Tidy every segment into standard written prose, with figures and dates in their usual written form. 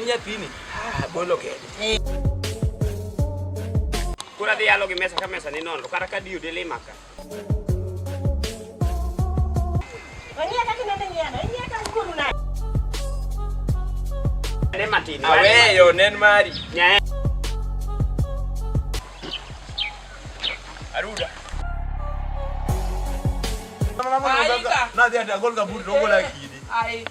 en nyathini, ah, bolo kede. Koro adhi yalo gi mesa ka mesa ni nono kata ka diyo dilima ka. Wang'iya kaka inende ng'iyano, ing'iya ka wuonu nade? Ne matin. Aweyo nen mari. Nyae. Aruda. Nadhi ati agol kaburi to ogola kidi. Ai.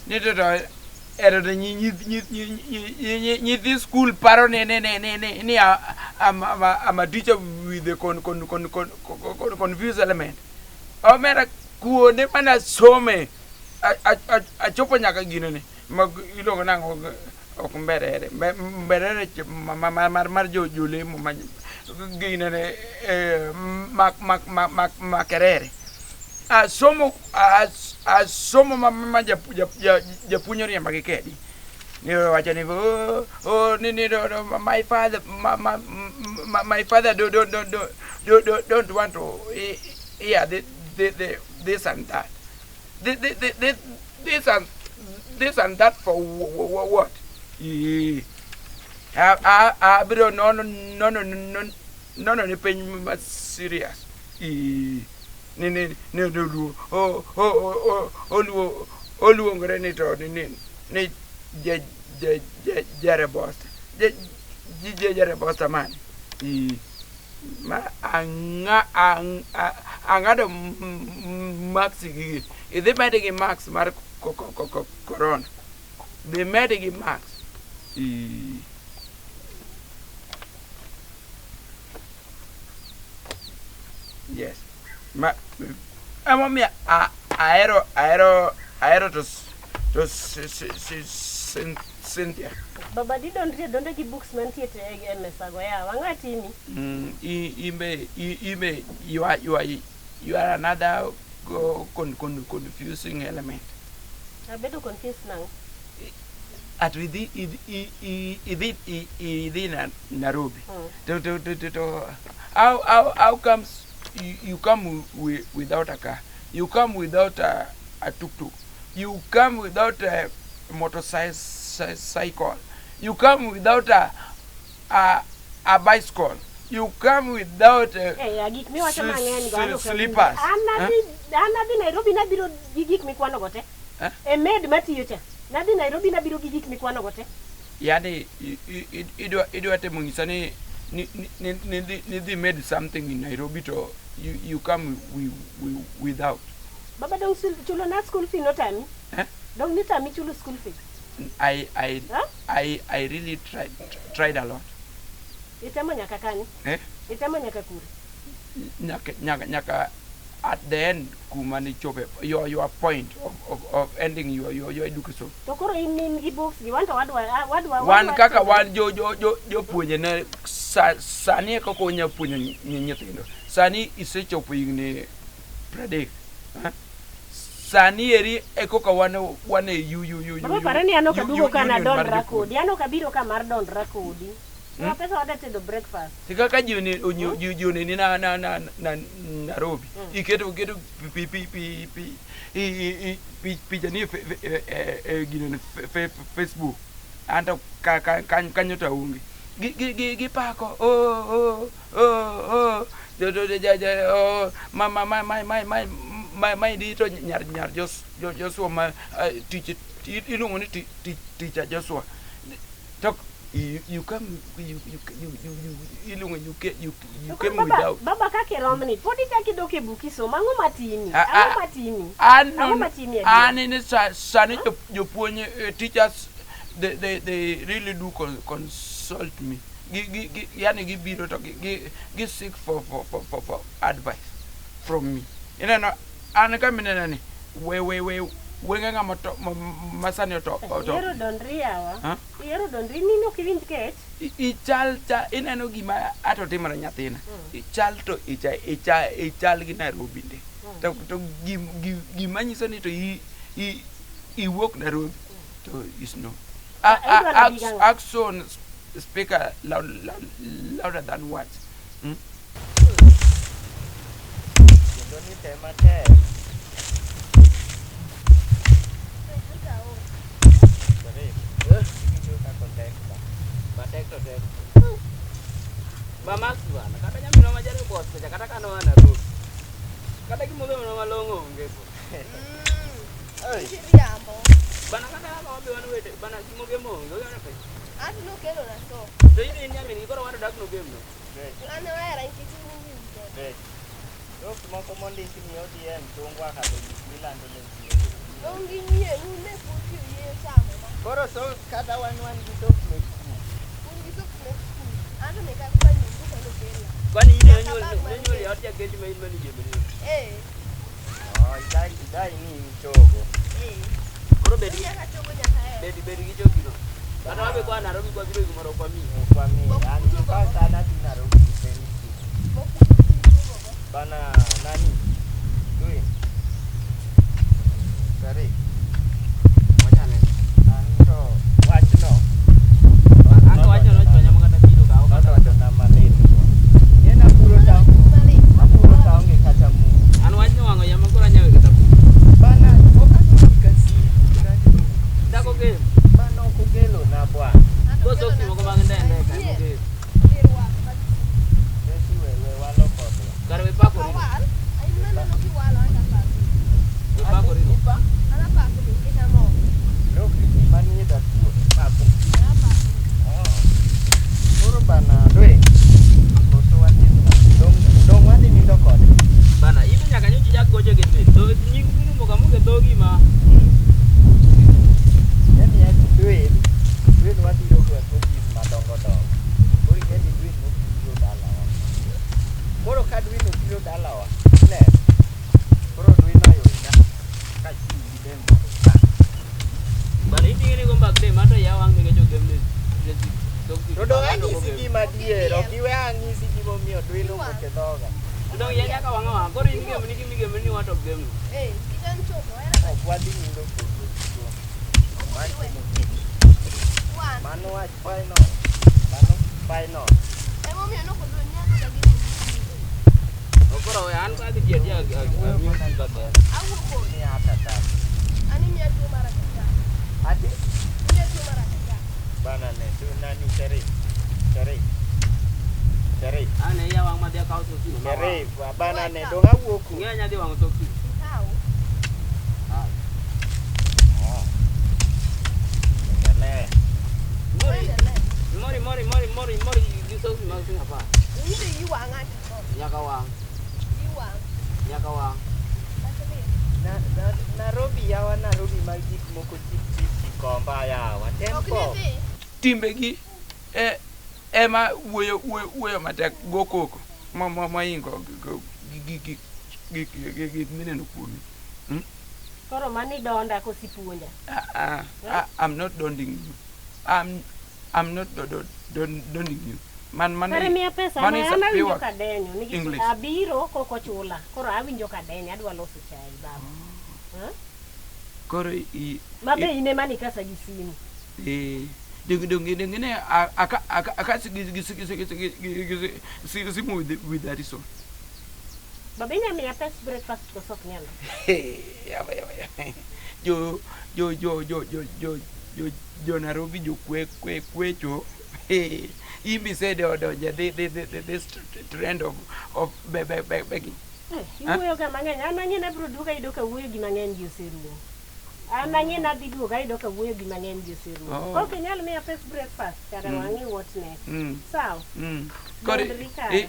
Ni to to ero to nyithi skul paro ni ni ni ni ni ni I'm, I'm, a, I'm a teacher with the con con con con con confused element. Omera kuonde mana some achopo nyaka ginene mag iluongo nang'o ok mberere mberere mar jolemo ma ginene makerere asomo asomo ma japuonj oriemba gi kedi ni wacho ni oh, oh, ni ni no, no, my father my, my, my father don't don't don't don't, don't want to hear the, this and that this, this and this and that for what? Abiro nono nono nono ni piny ma serious. Ni ni ni oluo o o oluo oluongore ni to ni ni ni je je je jerebosta je je jerebosta man. Ma anga ang'ado max gi idhi med gi max mar corona dhi med gi max. Yes, ma emomiyo ahero ahero ahero to to Cynthia. Baba di dondri adonda gi books mantie te e mesa go yawa. Ang'o timi? Imbe imbe you are you are you are another con con confusing element. Abedo confused nang'o? At idhi idhi idhi idhi na Nairobi. To to to to, to how how how comes you, you come without a car? You come without a, a tuk-tuk. You come without a motorcycle. You come without a a, a bicycle. You come without a Eh, gik miwacho mang'eny go an ok awinj. slippers. An nadhi an nadhi Nairobi nabiro gi gik mikwano go te. Eh? E maid matiyo cha. Nadhi Nairobi nabiro gi gik mikwano go te. Yani idwa idwa temo nyisa ni ni ni ni ni dhi made something in Nairobi to you you come we, we, without. Baba dong chulo na school fee notami? Eh? Dong nitami chulo school fee? I I Huh? I I really tried tried a lot. Itemo nyaka kanye? Eh? Itemo nyaka kure? Nyaka nyaka nyaka at the end kuma nichope your your point of, of, of ending your your, your education. To koro in in gi books gi wan to wadwa wadwa Wan wadwa kaka timo- wan jo jo jo jopuonje ne sa, sani e kaka wanya puonjo nyithindo. Sani isechopo higni 30. Eh? Sani eri e koka wan wan e yu yu yu Baba yu pare ni an ok yu- aduogo ka union mar nadondra jopuonj. kodi. An ok abiro ka mar dondra kodi. Hmm? Pesa wadwa tedo breakfast. Ti kaka ji one onyi- ji ji oneni na na na na Nairobi. Iketo iketo pi pi pi pi i i i pi picha ni e fe- e e e gino fe, fe, Facebook. Anto ka ka kanyo to aonge. Gi gi gi gipako oh oh oh oh jo jo jo jo oh ma ma ma ma ma ma ma ma di to nyar nyar Jos Jo- Joshua ma eh, tich iluongo ni teacher Joshua. To you, you come you you you you you iluongo you you you came baba, without baba kaka iromni pod ichako idok e buk isomo ang'o matimi Ah, ang'o ah, matimi an ang'o matimi adier? an ni sani jopuonj teachers they, they, they really do consult me gi, gi, gi, yani gibiro to gi, gi, gi seek for, for, for, for, for advice from me ineno an kama inena ni we we we wenge ng'ama to ma sani oto oto Ihero dondri yawa Huh? ihero dondri nini ok iwinj kech Ichal cha ineno gima ato timore nyathina ichal to icha icha ichal gi Nairobi ndi to to gima nyiso ni to i i iwuok Nairobi to is no Idwa nadi gang'o? Axon speak loud, loud, louder than words. Kendo ni tem matek. Sharif, iwinjo kaka otek ba. Matek to tek. Ba Max bwana, kata nyaminwa ma jare boss cha kata ka noa Nairobi. Kata gimodho minwa malong'o onge go. Oi, Iriambo. Bana kata kaka wabe wan wete, bana gimoge monge, oge pe. An nokelo na so. To in in nyamin gi koro wan dak no game no. Rech, An ohera nikech in iwinjo. rech. Dhok moko mondik ni ODM chungwa kado gik milando ne ji. Donge ing'ie un e pok oyie chamo ma. Koro so kata wan wan gi dhok mek skul. Un gi sok mek skul. An to meka kwa nyungu kwa nokela. Kwani in ne nyuol ne nyuol e ot jakech ma in mani jembe ni. Eh, Oh, idai idai ni in chogo. eh. Koro bed gi Nyaka chogo nyaka hera. bed bed gi choki no. Kata wabe kwa Nairobi kwa biro gimoro kwa mi. Ok wamiyo. An first an adhi Nairobi very soon. Mok uchogo go. Bana nani? Dwayne. Sharif, Wachane. an to wachno An to wacho no chwanya ma kata biro ka ok kata. nodonjona malit. Ng'e napuro ta apuro taonge kata mu. An wach no wang'o yama koro anyawe kata. Bana ok anoni ka simu. Dako game. Mano ok okelo na bwana. An to Go okelo soksi na moko sok. mag ndende ka Ayie. game. Irwako ka- Resi we we walo kodwa. Kare we pako rino. Awal. Ai maneno kiwalo an apako. We pako rino. Ipa? An apako nikech amor. Lok manie datuo ipako. An apako. Oh. Koro bana Dwayne. Koso wadhi dong dong wadhi nindo kode. Bana, in to nyaka nyocha ichak gocho gi min. Dho nying miluongo kamuke dhogi ma. Yani ati Dwayne, Dwayne wabiro rwako gik madongo dongo. Koro ing'e ni Dwayne nobiro dalawa. Koro ka Dwayne obiro dalawa, ne. Koro Dwayne oyuda ka chiw gi dem moro ka. Bana iting'e ni go mbak de mato ya wang' nikech ogem ne ne soksi. To dong anyisi gima adier, ok iwe anyisi gimomiyo Dwayne owuok e dhoga. To dong ya nyaka wang' awang'. Koro in igemo ni gimigemo ni wato ok gemno. Eh, nikech an chogo ohera Ok wadhi nindo kodu usiku. Ok iwe. Wan. Mano wach final. Mano final. Emomiyo nokodwa nyaka ka gini. Koro we an adhi tiyo atiya amiyo kaka. Awuok kodi. Ni heart attack. An imiya tuo mar attack. Ati? Imiya tuo mar attack. Bana ne, tu nani Sharif. Sharif. Sharif. An e iya wang' madhi akaw soksi no ma wang'. Sharif, bana ne, dong awuok ku. Ing'e anyadhi wang'o soksi. Ikaw. Ah. Oh. Endelea. Mori Endelea. mori mori mori mori mori gi soksi mag siling apar. Inbe iwang'a to. Nyaka wang'. Iwang'. Nyaka wang'. Kata Na, na, Nairobi yawa Nairobi mag gik moko chip chip kikomba yawa. Ok Tempo. ne dhi. Timbegi e ema wuoyo wuoyo wuoyo matek go koko ma ma moingo gik gik gik mineno kuomi. Koro mano idonda kosipuonja. Ah, ah, ah, I'm not donding you. I'm not do, do, don, donding you. Man man Kare miya pesa mano ma is an a awinjo pure kadenyo nikech English. abiro kokochula. Koro awinjo kadenyo adwa loso chai baba. Koro i Ma be in ema nikasa gi simu. eh dong dong dong ne aka aka aka gi gi gi gi gi gi simu with a reason. Baba inya miya pes breakfast koso ok nyal. Hey, yawa yawa yawa. Jo jo jo jo jo jo jo jo Nairobi jo kwe kwe kwecho. Hey, imbi said odonje the this trend of be, be, be, begging. Eh, iwuoyo ga mang'eny. An ang'e ni abiro duogo ayudo ka wuoyo gi mang'eny ji oserumo. An ang'e ni adhi duogo ayudo ka wuoyo gi mang'eny ji oserumo. Oh. Ok inyal miya pes breakfast kara wang'i what next. Sawa. Koro Dondri kare.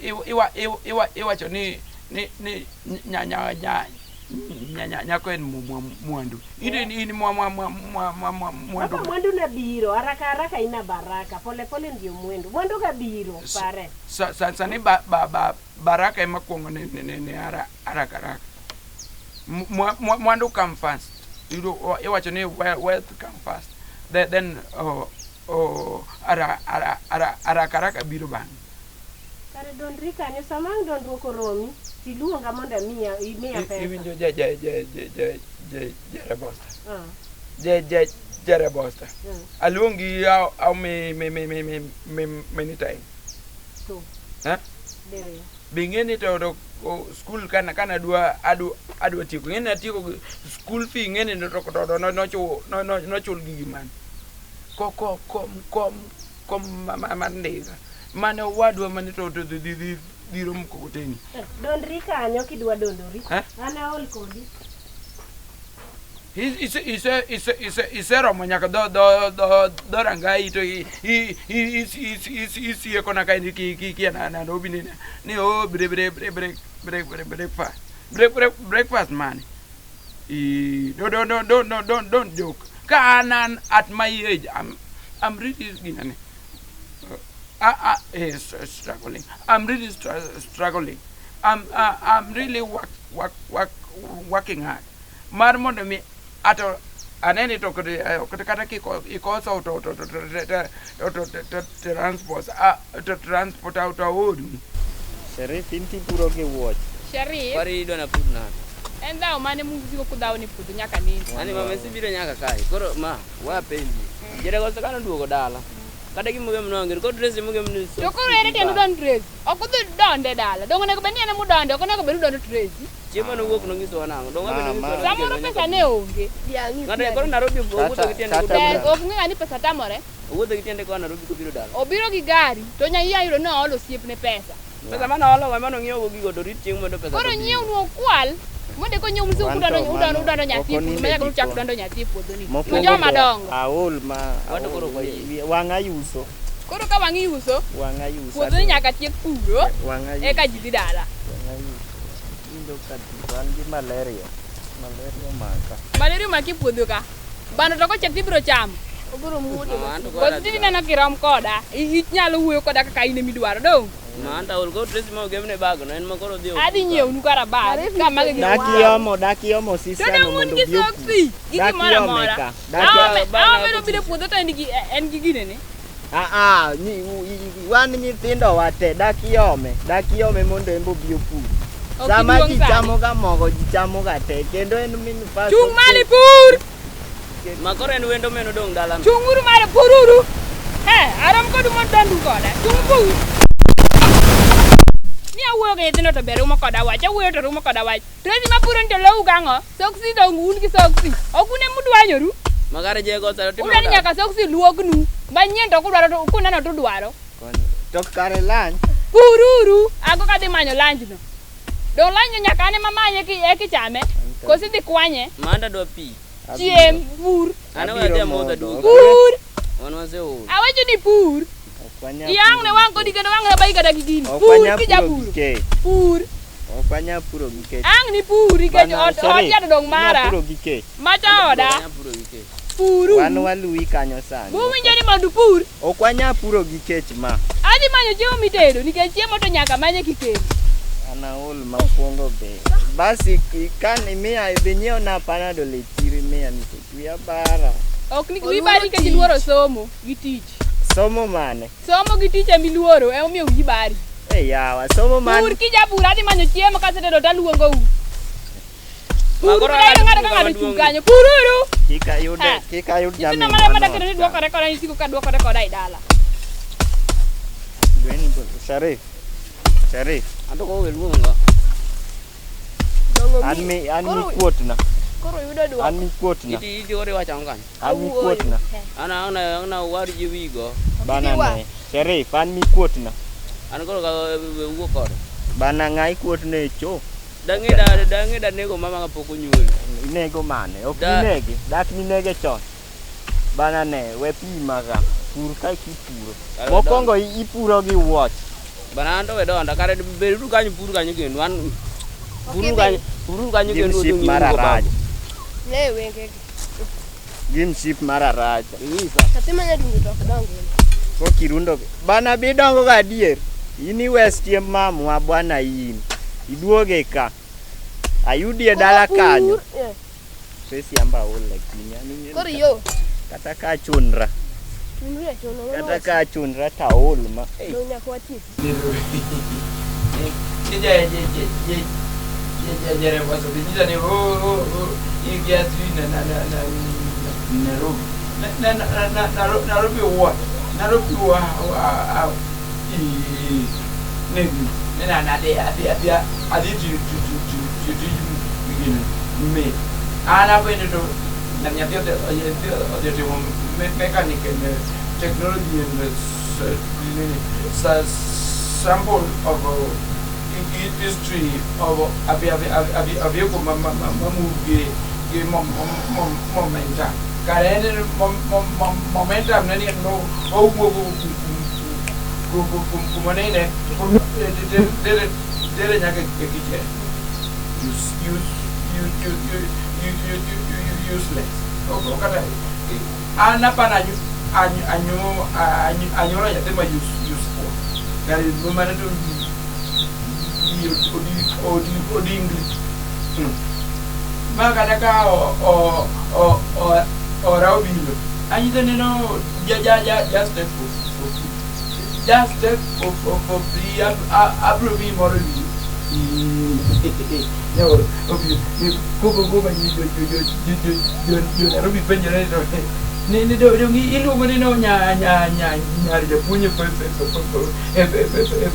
iwa iwacho ni ni ni nya nya nya nya nya nyako en mwandu. In in mwa mwa mwa mwa mwa mwa mwandu. Baba mwandu na biro haraka haraka ina baraka pole pole ndio mwendo mwandu ga biro pare Sa, sa, sani ba, ba, ba, baraka ema kuongo ne, ne, ne, ne ara, haraka haraka. Mwandu come first. Yudo iwacho ni wealth come first. Then oh, oh, ara, ara, ara, haraka haraka biro bang'e. Kare dondri kanyo sama ang' dondruok oromi tiluonga mondo amiya imiya pesa Iwinjo ja ja ja ja ja ja ja Rabosta. Ah. Ja ja Jarebosta. Aluongi how many time? To. Eh? Diriyo. Be ing'e ni to skul kana kana adwa adwa adwa tieko. Ing'e ni atieko school fee ing'e ni to nochul gi gimane. Ko ko kom kom kom mar ndiga. Mane owadwa mane to dhi dhiro mkokoteni. Dondri kanyo kidwa dondori. Eh? An aol kodi. Iseromo nyaka dho rangai to isiekona ka kia Nairobi ni o breakfast breakfast mane. Don't joke. Ka an at my age I'm really ginane. Struggling. I'm really struggling. I'm really working hard. Mar mondo mi ato aneni to kata kikoso to transport to transport out aorni. Sherif in tipuro gi wuoch. Sherif. Kwari idwa na pur nade? En dhawo mane musiko kudhawo ni puodho nyaka nini? Ani mama sibiro nyaka kae. Koro ma wapenji. Jere koso kano duogo dala. Kata gimugem nongir kod dress mugem ni To koro ere tiend udon dress? Ok udhi donde dala. Donge onego bed ni en ema udonde, ok onego bed udondo dress. Chiemo nowuok nonyisowa nang'o? Donge Ma, be ma. nonyisowa Samoro pesa ne onge. Ng'ato koro Nairobi owuotho gi tiende Kata- Ber, ok ng'eyo ni pesa tamore. Owuotho gi tiende koa Nairobi kobiro dala. Obiro gi gari to nya yudo ni oolo osiepne pesa. Pesa mane oolo go ema nong'iewo go gigo to rit chieng' mondo pesa. Koro to biro. nyiewnu okwal. Mondo eka onyiew musiko Wan kudando to udando mano, udando nyathi ok e puodho oninde manyaka uchak jikon. dando nyathi e puodho ni. To Mokwongo joma to dongo. aol ma Wan to koro aol. ok wayie. Wang'a yuso. Koro ka wang' iuso, Wang'a yuso. puodho ni nyaka tiek puro Wang'a yuso. eka ji dhi dala. Wang'a yuso. Winjo ka an gi malaria. Malaria omaka. Malaria omaki e puodho ka. Bando to kochiek tibiro chamo. Obiro muodo. Ma an to Koso tinde ineno kirom koda, inyalo wuoyo koda kaka in emidwaro dong'. Ma an to aol koro dress ma ogemne bag no en ma koro odhi. Adhi nyiewonu kara bag ka magi gi Dakiomo, dakiomo To sister no dong' un mondo gi obi opur. soksi gi gimoro Dakiome amora. ka. Aome nobiro e puodho to en gi ginene. Ah ah, wan nyithindo wa te dakiome, dakiome mondo en be obi opur. Ok Sama iduong' ji sani. chamo ga mogo, ji chamo ga te, kendo en min first Chung' malo ipur! Ma koro en wendo meno dong' dala no. Chung'uru malo pururu! Eh, arom kodu mondo dondu koda. Chung' pur! Ni awuoyo gi nyithindo to be rumo koda wach, awuoyo to rumo koda wach. Tracy mapuro ni to lou gang'o? Soksi dong' un gi soksi. Ok un emudwanyoru. Ma kare jego sa timo. Udwaro ni nyaka soksi luognu. Manyien to kudwaro to kuneno to udwaro. To kare lunch, Pururu! Ago kadhi manyo lunch no. Dong' lunch no nyaka an ema manye eka ichame. Koso idhi kwanye. Ma an to adwa pi. Chiem, pur. An we Abiro adhi amodho modho. aduogo. Pur! Wan waseol. Awacho ni pur. Ok wanyal Iang' ne puro wang' kodi kendo wang' nabayi kata gi gini. Ok Pur wanyal puro kijapuro. gi kech. Pur. Ok wanyal puro gi kech. Ang' ni pur nikech Bana, ot Sharif, ot jato dong' mara. inyal puro gi kech. Macha oda. Anyalo puro gi kech. Puru. Wan waluwi kanyo sani. Buwinjo ni mondo upur. Ok wanyal puro gi kech ma. Adhi manyo chiemo mitedo nikech chiemo to nyaka manye kitedo. An aol makwongo be. Basi kan imiya idhi nyiewna panadol e chiro imiya nikech wiya bara. Ok ni wiyi bari nikech iluoro somo gi tich. Somo mane? Somo gi tich emiluoro emomiyo wiyi bari. Eh yawa, somo Pur mane? kijapur adhi manyo chiemo kasetedo taluongou. Ma Pur koro kudayudo adhi ng'ato ka puro ng'ato kama chung' duong'. kanyo. Pururu. Kik ayud Ha. kik ayud Nyithindo jamin mana mana manok kendo ni ka. dwokore koda nisiko ka dwokore koda e dala. Gwen go- Sharif. Sharif, An to koro we luonga. Dongo an mi. mi an Koro- mikuotna. Koro yudo duoko. An mikuotna. Iti iti koro iwacho ang'o kanyo? An mikuotna. An ang' na war ji wigo. Bana Iwa. ne. Sharif, an mikuotna. An koro ka we wuo kode. Bana ng'a ikuotne e cho. Dang'e da dang'e da nego mama kapok onyuoli. Inego mane? Ok Da- inege. Dak ninege chon. Bana ne, we pima ga. Pur ka kipuro. Kare Mokwongo ipuro gi wuoch. Bana an to we donda kare beduru kanyo pur kanyo kendo an puru idhi. kanyo puru kanyo Gi kendo msip udhi mar ng'iu go arach. babu. Ne wengegi. Gi msip mar aracha. Inyisa. Nyathi ma nyadundu to ok dongi. Kokirundo. Bana bidongo ga adier. In iwe chiemb mamwa bwana in. Iduoge ka. Ayudi e dala kanyo. Pur, eh, Tracy amba aol lakini. An ing'e ni Koro yo. Kata ka achunra. Chunri achuna. mano Kata ka achunra to aol ma. Ei, Dong' nyaka watieki. Jereboso be nyisa ni o o o ikia sijui na na na na Nairobi. Nairobi what? Nairobi wa wa ne ne na na de adhi adhi adhi to to to to to to gino me an abende to na nyathi odhi odhi timo mechanic and technology and sample of history of abieko ma move gi momentum kare en momentum ne ni no owuok kuma ne ne tere nyaka e kitchen. Useless. Kata an apana anyuola nyathi ma useful kare mano to odingli ma kata ka ora obiro anyiso ni no just take for free, just take for free. Abro miyi moro obiro jo Nairobi penjore to ni dong iluongo ni no nyar japuonj e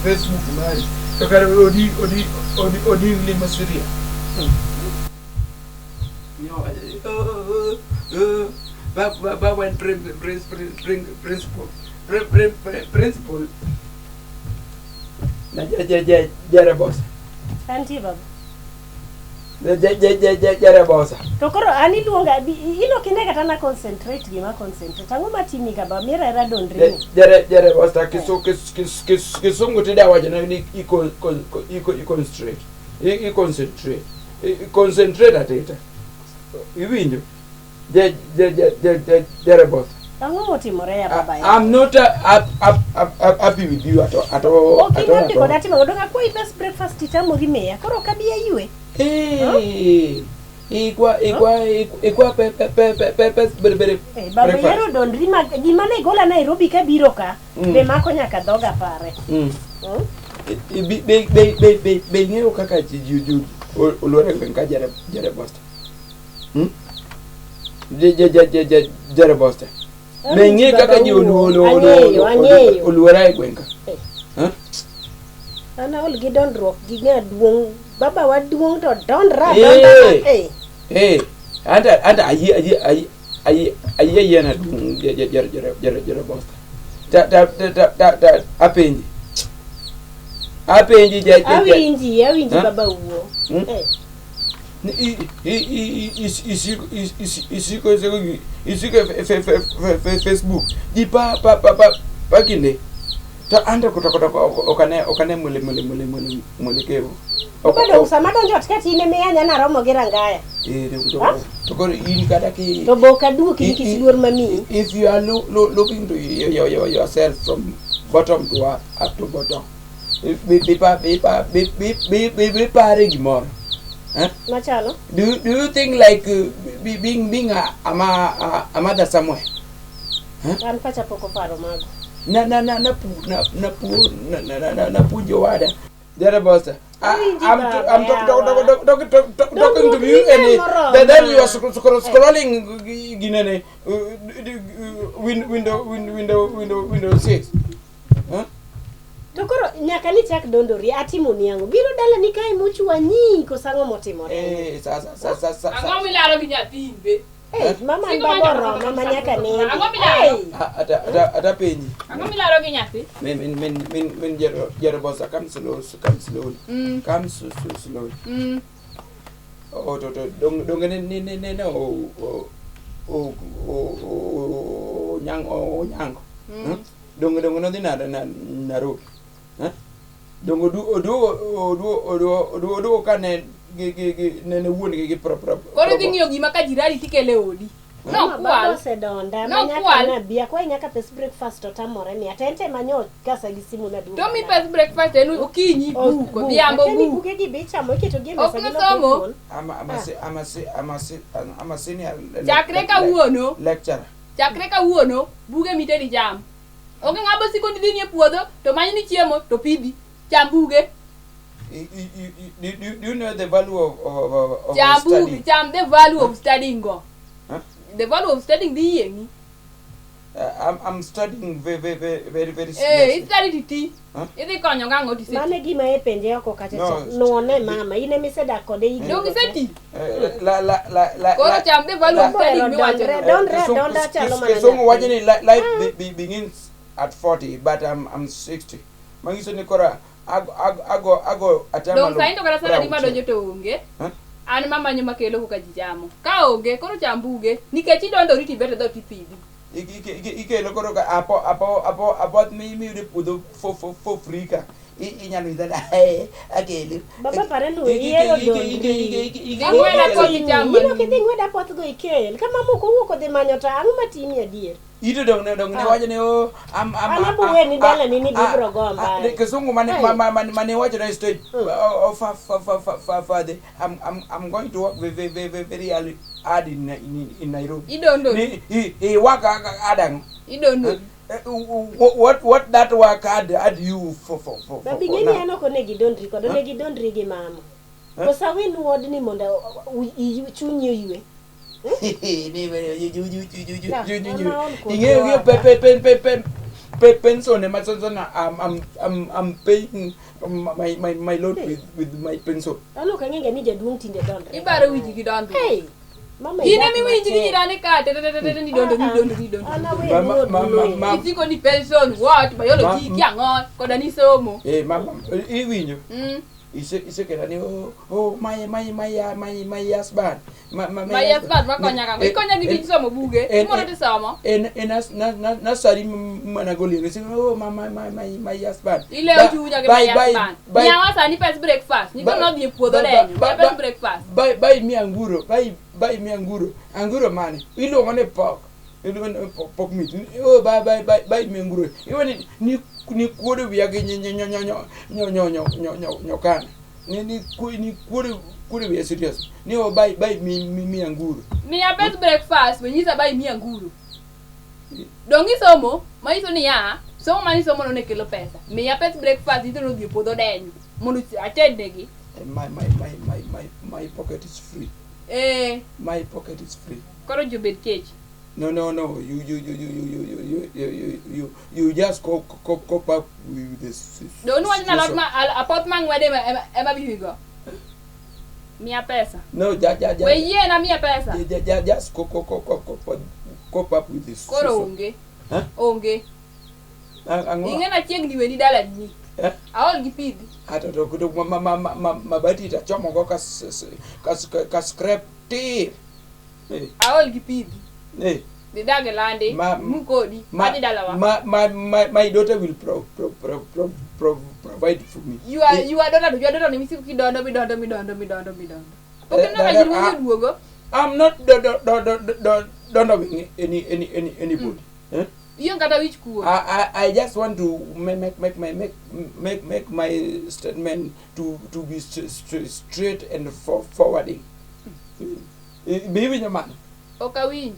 Facebook mari to kare odingli ma Syria. Ba wan principal na jarabosa. Antie baba. Jarabosa. To koro an iluonga ino kinde kata na concentrate gima concentrate. Ang'o matimi ka baba? Mira era dondri. Jarabosa kisungu tida wacho ni i concentrate. I concentrate. Concentrate atita. Iwinjo. Jarabosa. Ang'o motimore ya baba? I'm not happy with you at all. At all. Ok, inonde koda timo godo akwayi best breakfast ichamo gi miya. Koro ok abi ayue. Eh. Ikwa pe pe pe pe pe pe. Baba yiero dondri ma gima ne gola Nairobi kabiro ka be mako nyaka dhoga pare. Be ing'eyo kaka ji oluore gweng' ka Jarabosta. Jarabosta. Be ing'eyo kaka ji oluora e gweng' ka. An aol gi dondruok gi ng'a duong' baba wa duong' to dondra. Anta ayie yiena duong' Jarabosta. Ta apenji. Apenji awinji baba wuo. Isiko Facebook ji pa pa kinde to anta okane mwelekeo. Bado sama donjo ot ka tine miyanya naromo gi Rangaya. To koro in kata ki to bo ka duoki nikech luor mamiyi. If you are looking to yourself from bottom to up, up to bottom, be pare gimoro. Machalo? Do you think like being a mother somewhere? An pacha pok oparo mago. Na na puonjo wada. Jarabosa. I'm talking to you and then you are scrolling ginene window 6. Huh? To koro nyaka ni chak dondori atimo ni ang'o? Biro dalani kae mochwanyi koso ang'o motimore? Sa Ang'o milaro gi nyathi be? Mama an baba oroma ma nyaka nindi. Ang'o milaro? Ata penji. Ang'o milaro gi nyathi? Min Jarabosa, come slow. Come slow. Oh to dong ne o o nyango. Dong nodhi Nairobi. Dong oduogo kane gi nene wuon gi pro. Koro idhi ng'iyo gima ka jirani tikele odi. No kwal. Osedonda ma nyaka nabi akwayi nyaka pes breakfast otamore miya. To en te manyo kasa gi simu naduogo. To mi pes breakfast en okinyi buk odhiambo buk. Buge gi be ichamo iketo gi e mesa gi loko. Ama senior. Chakre kawuono. Lecturer. Chakre kawuono buge mitedi cham. Onge ng'ama siko ni dhi ni e puodho to many ni chiemo to pidhi. Cham buge. Do you know the value of studying? Cham the value of studying go. Huh? The value of studying dhi yieng'i. I'm studying very very very very very Eh, seriously. i-study titi. Huh? Idhi konyo gang'o tiseti. Mano e gima e penje oko kacha No, cha. Nuone mama, in emisedak kode higni Dong go te. iseti. La la la la Koro la- cham the value la- of studying Dondre, miwacho no. dondre, Kisungu- dondre chalo mana Kisungu nyathi. wacho ni life begins at 40 but I'm 60. Manyiso ni koro ago atamalo. Dong sani to kata saladi madonjo to onge. Huh? An mamanyo makelo koka ji chamo. Ka onge koro cham buge nikech idondori tibet e dhoot ipidhi. Ikelo koro ka apo apo apo apoth miyudo e puodho for free ka inyalo idha akelo. Baba pare ni ihero dondri. Ng'weda apoth icham In ok manumu. idhi ng'wed apoth go ikel. Ka mama ok owuok odhi manyo to ang'o matimi adier? Ito dong ne dong ne Ah. wacho ni oh am am An abo weni dalani ni bibro go ambaye. Kisungu mane Hey. mane wacho na stage Mm. oh, oh fa fa fa fa fa fa the I'm going to work very very very very early hard in Nairobi. Idondori. Ni i work hard ang'o? Idondori. What that work hard hard you for Babi for ng'eni now? an ok onego idondri kode, Huh? onego idondri gi mama. Huh? Koso aweni wuodni mondo chunyi oywe. Ing'eyo ng'eyo pe pension ema sana I'm paying my loan with my pension. An ok ang'eyo ni jaduong' tinde dondre. Ibaro wiji gi dondruok. Hey, mama In idak ema iwinji gi matek. jirani ka te te te te te ni dondo ni dondo ni dondo. An aweni Ma- wuod ma- ma- Luya. ma- Isiko ni pension what biology Ma- kia ang'o koda ni somo. Eh mama iwinjo Mm. isekela ni oh my husband my My husband makonya kang'o? Ikonya gi tij somo buge. Imoro tisomo. En nasari mana golino ise oh my husband. Ilewo chunya gi my husband. Nyawa sani pes breakfast. Nyithindo nodhi e puodho denyo. Miya pes breakfast. Buy me anguro, buy me anguro. Anguro mane? Iluongo ni pork. Iluongo ni pork meat. Oh buy me anguro. Iwe ni kuodo wiya gi nyo nyokana. Ni kuodo wiya serious. Ni oh buy me anguro. Miya pes breakfast we nyisa buy me anguro. Dong isomo manyiso niya somo mane isomo no ne kelo pesa. Miya pes breakfast nyithindo nodhi e puodho denyo mondo atednegi. My pocket is free. Eh. My pocket is free. Koro jobed kech. No you just cope up with this. Dong nuwach na alot ma apoth mang'wede ema biwigo. Miya pesa. No, We yiena miya pesa. Just cope up with this. Koro onge. Huh? Onge. Ang'o? Ing'e nachiegni weni dalani. Eh? Aol gi pidhi. Ato to kudo mabati ta chomo go ka scrap tir. Eh. Aol gi pidhi. Eh. Dhi dag e landi. Mukodi. Adhi dalawa. My daughter will provide for me. You are daughter, you are daughter ni misiko kidondo midondo midondo midondo midondo. Pok ineno ka ji duogo. I'm not dondoing anybody. Eh? Ion kata wich kuo. I just want to make my statement to be straight and forwarding. Be winjo mano. Ok awinji.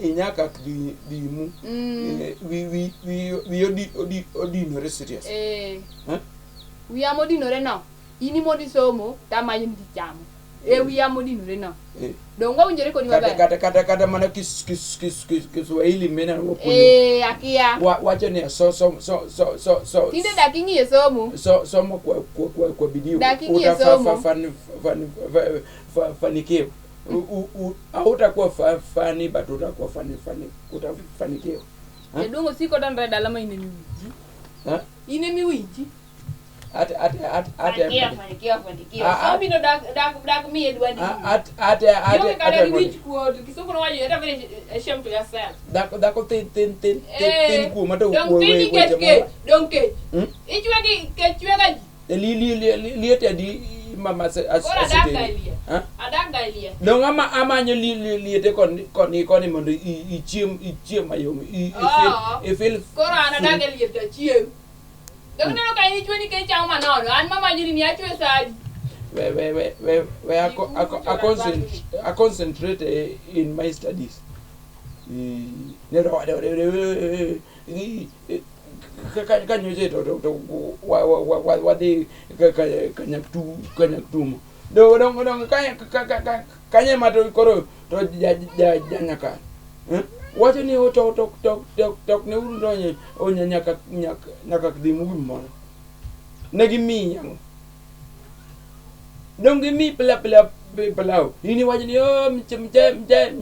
Inya kak dhimu. Wi odinore serious. Eh. Wiya modinore no. In imondo isomo tamanyo ni tichamo. E wiya modinore no. Dong wawinjore kodi maber. Kata mana Kiswahili mena wapuonjo. Eh, akia. Wacho ni so Tinde dak ing'iye somo. Somo kwa bidii. Dak ing'iye somo. Fanikiwa. Hautakuwa fani but utakuwa utafanikiwa. Jaduong' osiko dondore dala ma in emiwinji. In emiwinji. At Fanikiwa. Somo ino dak miye dwani. At Ionge kata gi wich kuot. Kisungu nowacho you are very ashamed to yourself. Dhako thin kuoma to Dong thin nikech kech. Dong kech. Ichwe gi kech chwe ga ji. Liete adi mama Koro adak ga e liet. Adak ga e liet. Dong amanyo liete koni mondo ichiem mayom. Ifeel Koro an adak e liet achiem. Dong ineno ka in ichwe nikech ichamo manono. An mamanyo ni achwe sa adi. We I concentrate in my studies. Kanyoche to wadhi kanyaktumo. Dong kanye ma to koro to janyaka. Wacho ni to to to to to ne uru donye onya nyaka nyaka nyaka dhi mugi moro. Ne gimiyi ang'o? Dong gimiyi pila pila pilau. In iwacho ni oh mche mche mche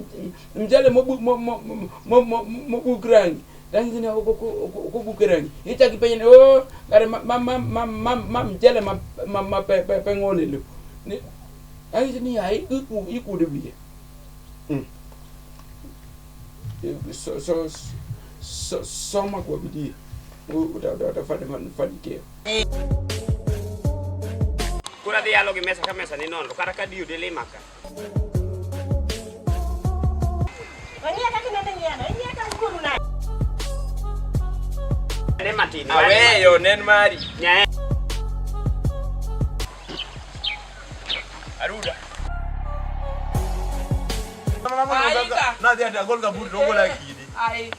mchele mobuk mo mo mo mo mobuk rangi. Rangi ni ok ok ok obuk rangi. Ichako ipenjo ni oh kare ma ma ma ma ma ma mchele ma ma ma pe pe pe ng'ol e lo. Ni ang'isi ni ai iku ikuodo wiye. So so so soma kwa bidii utafanikiwa. Koro adhi yalo gi mesa ka mesa ni nono kata ka diyo dilima ka. Wang'iya kaka inende ng'iyano, ing'iya ka wuoru nade? Ne matin. Aweyo nen mari. Nyae. Aruda. Nadhi ati agol gambut to ogola kidi. Ai.